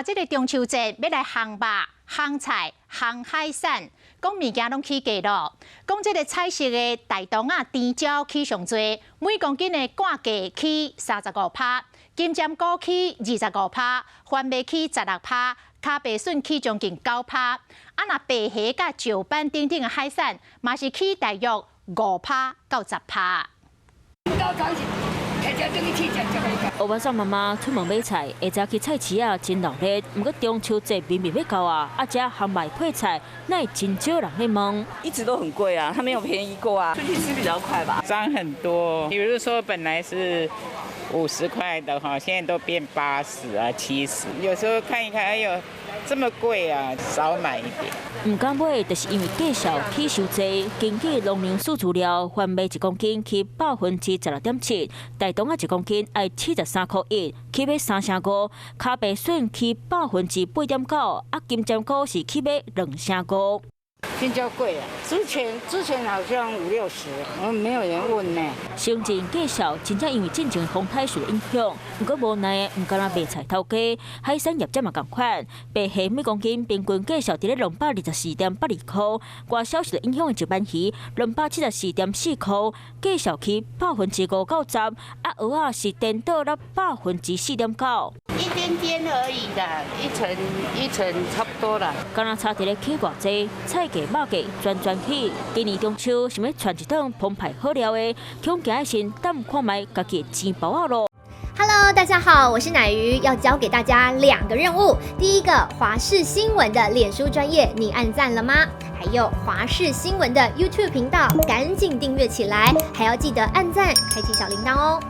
這个中秋節欲來烘肉、烘菜、烘海產，講物件攏起價咯。講這个彩色的大同仔甜椒起上濟，每公斤的半價起35%，金針菇起25%，番麥起16%，跤白筍起將近9%。啊，若白蝦佮石斑等等的海產，嘛是起大約5%到10%。歐巴桑媽媽出門買菜，下早去菜市仔真鬧熱。毋過中秋節明明欲到啊，啊遮烘肉配菜，哪會真少人咧問？一直都很貴啊，它沒有便宜過啊。出去吃比較快吧？漲很多，比如說本來是50塊的哈，現在都變80啊、70。有時候看一看，哎呦，這麼貴啊，少買一點。毋敢買，就是因為價數起傷濟。根據農糧署資料，番麥1公斤起16.7%，大同仔1公斤愛73.1塊，起碼3成5。跤白筍起8.9%，啊金針菇是起碼2成5。青椒貴啊，之前好像五六十，我沒有人問呢。承認價數真正因為進前風颱受影響，毋過無奈毋敢若賣菜頭家，海產業者嘛仝款，白蝦每公斤平均價數佇咧224.82塊，外銷受影響的石斑魚274.4塊，價數起5%到10%，啊蚵仔是顛倒了4.9%。一點點而已啦，一成一成差不多啦。敢若差佇咧起偌濟，菜價肉價全全起。今年中秋想欲爨一頓澎湃好料的，恐驚愛先等看覓家己的錢包仔囉。 Hello，大家好，我是奶魚，要交給大家兩個任務。第一個，華視新聞的臉書專頁，你按讚了嗎？還有華視新聞的 YouTube 頻道，趕緊訂閱起來，還要記得按讚，開啟小鈴鐺哦。